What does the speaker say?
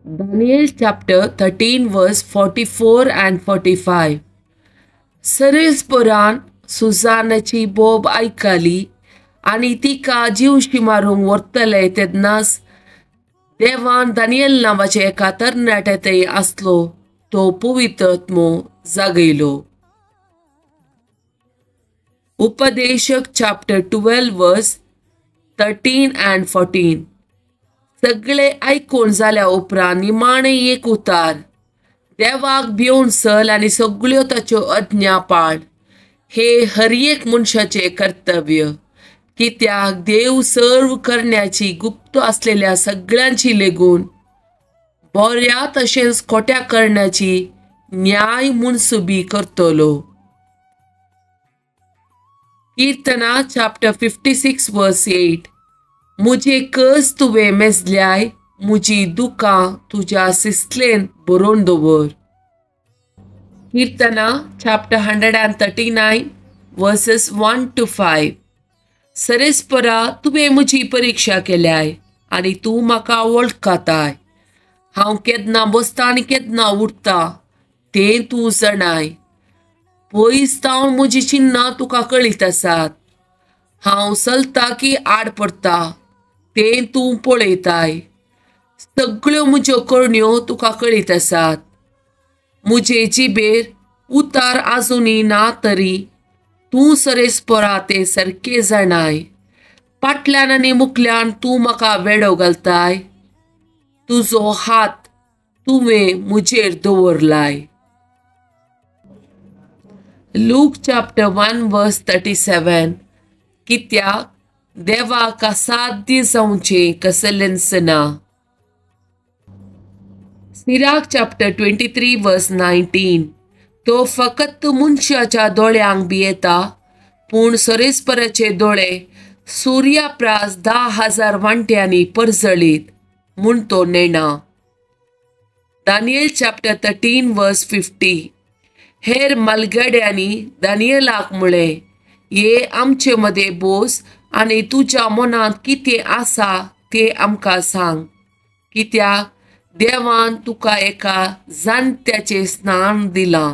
Daniel chapter 13 verse 44 and 45. सरेस्परान सुजानाची बोब आयकली आनी तिका जीवशी मारूंक व्हरतले तेन्नाच देवान दानियल नांवाच्या एका तरणाट्या थंय आसलो तो पवित्र आत्मो जागयलो. उपदेशक chapter 12 verse 13 and 14. सगळे आयकून जाल्या उपरांत निमाणें एक उतार, देवाक भिवन चल आनी सगळ्यो ताच्यो आज्ञा पाळ, हे हर एक मनशाचें कर्तव्य, कित्याक देव सर्व करण्याची गुप्त आसलेल्या सगळ्यांची लेगून बऱ्या तशेंच खोट्या करण्याची न्याय मुनसुबी करतलो. किर्तना चॅप्टर 56 वर्स 8. मुजे कस तुवें मेजल्याय, मुजी दुकां तुज्या सिसलेन बरोवन दवर. किर्तना चॅप्टर 139 वर्सेस 1 to 5. सरेस्परा तुवें म्हजी परिक्षा केल्याय आनी तूं म्हाका वळखताय. हांव केन्ना बसता आनी केन्ना उठता तें तूं जाणाय. पयस तावन म्हजी चिन्नां तुका कळीत आसात. हांव चलता की आड पडटा तें तूं पळयताय. सगळ्यो म्हज्यो करण्यो तुका कळीत आसात. म्हजे जिबेर उतार आजुनूय ना तरी तूं सरेस्परा तें सारकें जाणाय. फाटल्यान आनी मुखल्यान तूं म्हाका वेडो घालताय. तुजो हात तुवें म्हजेर दवरलाय. लूक चॅप्टर 1 वर्स 37. कित्याक देवाक असाध्य जावचें कसलेंच ना. सिराक चॅप्टर 23 वर्स 19. तो फकत मनशाच्या दोळ्यांक भियेता, पूण सरेस्पराचे दोळे सुर्या प्रास 10,000 वांट्यांनी परजळीत म्हूण तो नेणा. दानियल चॅप्टर 13 वर्स 50. हेर मालगड्यांनी दानियलाक म्हळें, ये आमचे मदें बोस आनी तुज्या मनांत कितें आसा तें आमकां सांग, कित्याक देवान तुका एका जाणट्याचें स्नान दिलां.